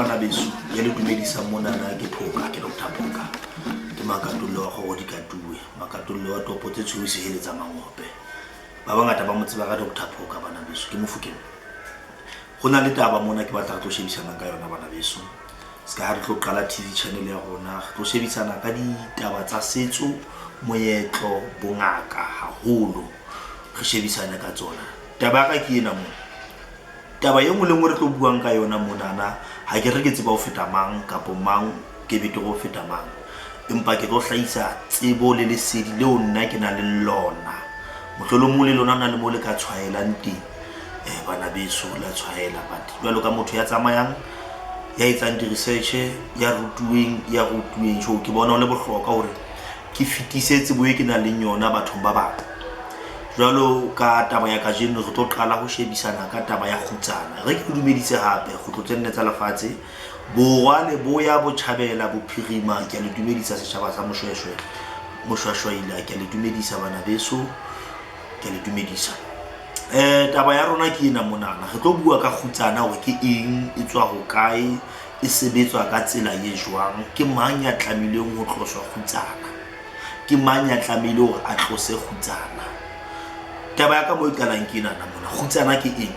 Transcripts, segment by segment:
Bana beso, ya le dumedisang monana ke Phoka, ke Doctor Phoka. Ke makatollo wa kgoro dikatuwe, makatollo wa topo tse tshweu seheletsa mangope. Ba bangata ba mo tseba ka Doctor Phoka bana beso, ke Mofokeng. Ho na le taba mona ke batla re tlo shebisana ka yona bana beso. Ska ha re tlo qala TV channel ya rona, re tlo shebisana ka ditaba tsa setso, moetlo, bongaka haholo. Re shebisane ka tsona. Taba ya ka ke ena mona. Taba e nngwe le nngwe re tlo buang ka yona monana, ha ke re ke tseba ho feta mang kapo mang ke betere ho feta mang. Empa ke tlo hlahisa tsebo le lesedi leo nna ke nang le lona. Mohlolomong le lona ho na le moo le ka tshwaelang teng. Bana beso la tshwaela but jwalo ka motho ya tsamayang, ya etsang di-research, ya rutuweng, ya rutuweng. So ke bona ho le bohlokwa hore ke fetise tsebo e ke nang le yona bathong ba bang. Jwalo ka taba ya kajeno re tlo qala ho shebisana ka taba ya kgutsana. Re ke dumedise hape kgutlo tse nne tsa lefatshe, borwa, leboya, botjhabela, bophirima. Ke a le dumedisa setjhaba sa Moshweshwe, Moshwashwaila. Ke a le dumedisa bana beso, ke a le dumedisa. Taba ya rona ke ena monana. Re tlo bua ka kgutsana hore ke eng, e tswa hokae, e sebetswa ka tsela e jwang, ke mang ya tlamehileng ho tloswa kgutsana. Ke mang ya tlamehile hore a tlose kgutsana? Taba ya ka mo e qalang ke enana mona. Kgutsana ke eng?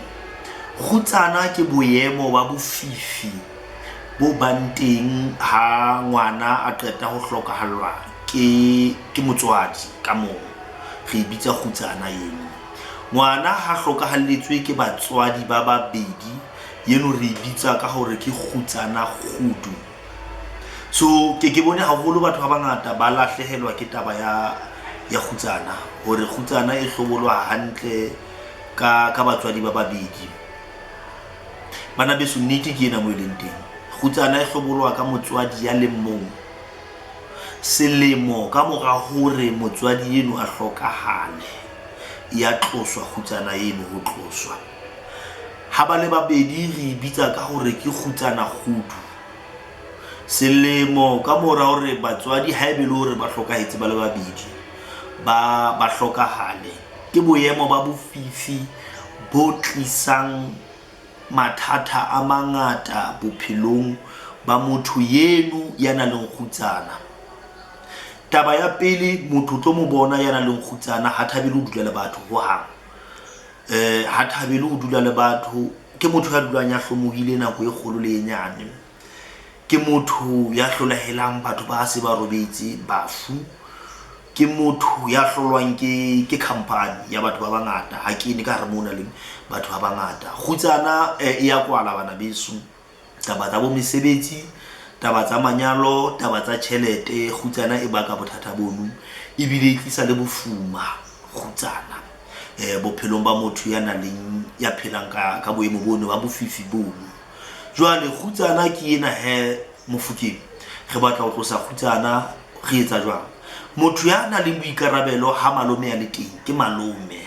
Kgutsana ke boemo ba bofifi bo bang teng ha ngwana a qeta ho hlokahallwa ke ke motswadi ka mong. Re e bitsa kgutsana eno. Ngwana ha hlokahalletswe ke batswadi ba babedi, eno re e bitsa ka hore ke kgutsana kgudu. So ke ke bone haholo batho ba bangata ba lahlehelwa ke taba ya ya kgutsana hore kgutsana e hlobolwa hantle ka ka batswadi ba babedi. Bana beso nnete ke ena mo e leng teng. Kgutsana e hlobolwa ka motswadi ya leng mong. Selemo ka mora hore motswadi eno a hlokahale, ya tloswa kgutsana eno ho tloswa. Ha ba le babedi re e bitsa ka hore ke kgutsana kgudu. Selemo ka mora hore batswadi haebe le hore ba hlokahetse ba le babedi, ba ba hlokahale. Ke boemo ba bofifi bo tlisang mathata a mangata bophelong ba motho yeno ya nang le kgutsana. Taba ya pele, motho o tlo mo bona ya nang le kgutsana ha thabele ho dula le batho hohang. Ha thabele ho dula le batho. Ke motho ya dulang ya hlomohile nako e kgolo le e nyane. Ke motho ya hlolahelang batho ba se ba robetse, bafu. Ke motho ya hlolwang ke ke company ya batho ba bangata. Ha kene ka hare moo ho na le batho ba bangata. Kgutsana e ya kwala bana beso. Taba tsa bo mesebetsi, taba tsa manyalo, taba tsa tjhelete, kgutsana e baka bothata bono. Ebile e tlisa le bofuma kgutsana bophelong ba motho ya nang leng ya phelang ka ka boemo bono ba bofifi bono. Jwale kgutsana ke ena he Mofokeng, re batla ho tlosa kgutsana re etsa jwang? Motho ya nang le boikarabelo ha malome a le teng ke malome.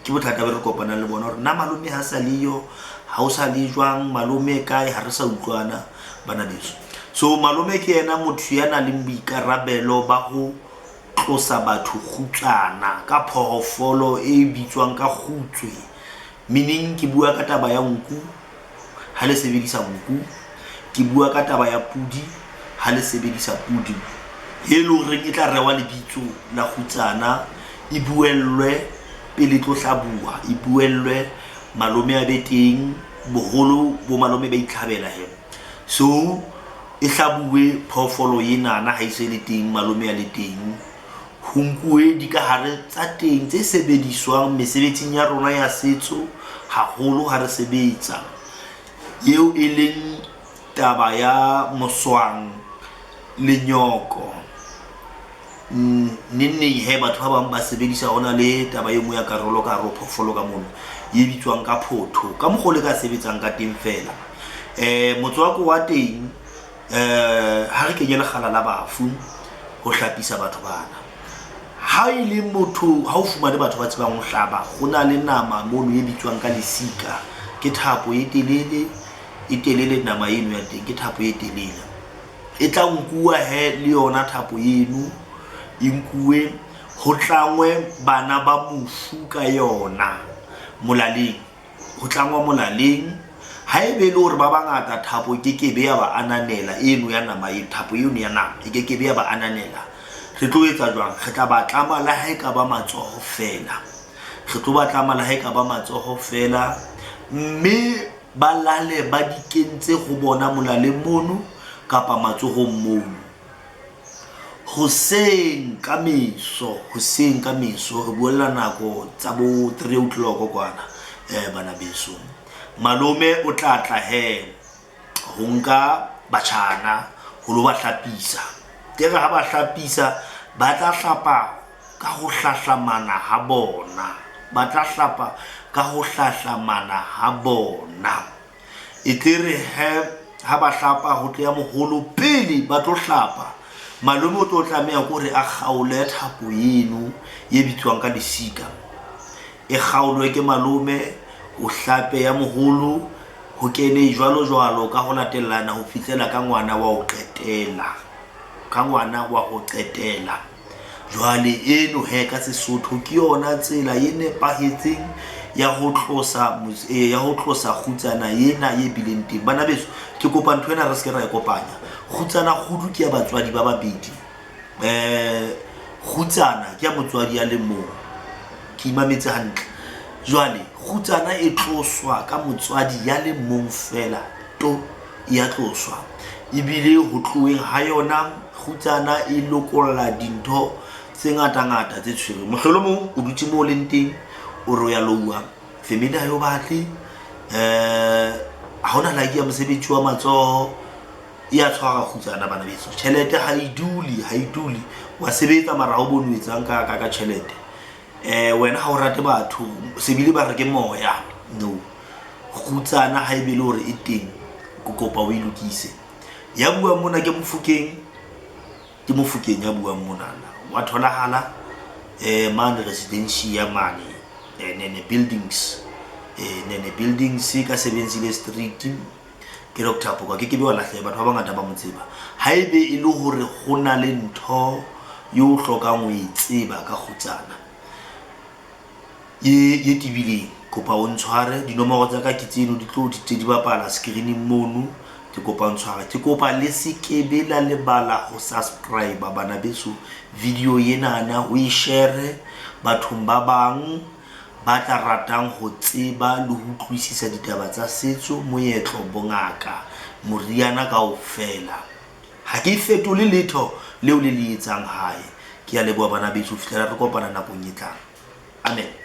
Ke bothata bo re kopanang le bona hore na malome ha sa le yo, ha o sa le jwang, malome kae ha re sa utlwana bana beso. So malome ke yena motho ya nang le boikarabelo ba ho tlosa batho kgutsana ka phoofolo e bitswang ka kgutswe. Meaning ke bua ka taba ya nku ha le sebedisa nku, ke bua ka taba ya pudi ha le sebedisa pudi. E leng horeng e tla rewa lebitso la kgutsana, e buellwe pele e tlo hlabuwa, e buellwe malome a be teng, boholo bo malome ba itlhabela he. So e hlabuwe phoofolo enana ha e se le teng, malome a le teng. Ho nkuwe dikahare tsa teng tse sebediswang mesebetsing ya rona ya setso haholo ha re sebetsa. Eo e leng taba ya moswang le nyoko. Neng neng he batho ba bang ba sebedisa ho na le taba e nngwe ya karolo ka hare ho phoofolo ka mono e bitswang ka photho. Ka mokgwa o le ka sebetsang ka teng feela. Motswako wa teng ha re kenye lekgala la bafu ho hlapisa batho bana. Ha e le motho, ha o fumane batho ba tsebang ho hlaba, ho na le nama mono e bitswang ka lesika. Ke thapo e telele, e telele nama eno ya teng, ke thapo e telele. E tla nkuwa he le yona thapo eno, e nkuwe ho tlangwe bana ba mofu ka yona molaleng. Ho tlangwa molaleng. Haebe e le hore ba bangata thapo e kekebe ya ba ananela eno ya nama e thapo eno ya nama e kekebe ya ba ananela, re tlo etsa jwang? Re tla ba tlama le ha e ka ba matsoho feela. Re tlo ba tlama le ha e ka ba matsoho feela mme ba lale ba di kentse ho bona molaleng mono kapa matsohong mono. Hoseng ka meso, hoseng ka meso re buella nako tsa bo 3 o'clock kwana bana beso. Malome o tla tla he ho nka batjhana ho lo ba hlapisa. Ke re ha ba hlapisa ba tla hlapa ka ho hlahlamana ha bona. Ba tla hlapa ka ho hlahlamana ha bona. E tle re he ha ba hlapa ho tle ya moholo pele ba tlo hlapa. Malome o tlo tlameha ke hore a kgaole thapo eno e bitswang ka lesika. E kgaolwe ke malome, ho hlape ya moholo, ho kene jwalo jwalo ka ho latellana ho fihlela ka ngwana wa ho qetela. Ka ngwana wa ho qetela. Jwale eno he ka Sesotho ke yona tsela e nepahetseng ya ho tlosa ya ho tlosa kgutsana ena e bileng teng. Bana beso, ke kopa ntho ena re se ke ra e kopanya. Kgutsana kgudu ke ya batswadi ba babedi. Kgutsana ke ya motswadi a le mong. Ke imametse hantle. Jwale kgutsana e tloswa ka motswadi ya le mong feela to e ya tloswa. Ebile ho tloheng ha yona kgutsana e lokolla dintho tse ngata-ngata tse tshwereng. Mohlolomong o dutse moo o leng teng, o re o ya louwa, family ha e o batle, ha hona like ya mosebetsi wa matsoho, e ya tshwara kgutsana bana beso. Tjhelete ha e dule, ha e dule. Wa sebetsa mara ha o bone o etsang ka ka ka tjhelete. Wena ha o rate batho, se bile ba re ke moya. No. Kgutsana ha ebe le hore e teng, ke kopa o e lokise. Ya buang mona ke Mofokeng, ke Mofokeng ya buang monana. Wa tholahala mane residencia mane Nene Buildings. Nene Buildings ka Sebenzile Street. Ke Doctor Phoka, ke ke be wa lahleha, batho ba bangata ba mo tseba. Haebe e le hore ho na le ntho eo o hlokang ho e tseba ka kgutsana e e tebileng, kopa o ntshware. Dinomoro tsa ka ke tseno di tlo di tse di bapala screen-ing mono. Ke kopa o ntshware. Ke kopa le se ke be la lebala ho subscribe bana beso video enana o e share bathong ba bang ba tla ratang ho tseba le ho utlwisisa ditaba tsa setso, moetlo, bongaka, moriana kaofela. Ha ke fetole letho leo le le etsang hae. Ke a leboha bana beso ho fihlela re kopana nakong e tlang. Amen.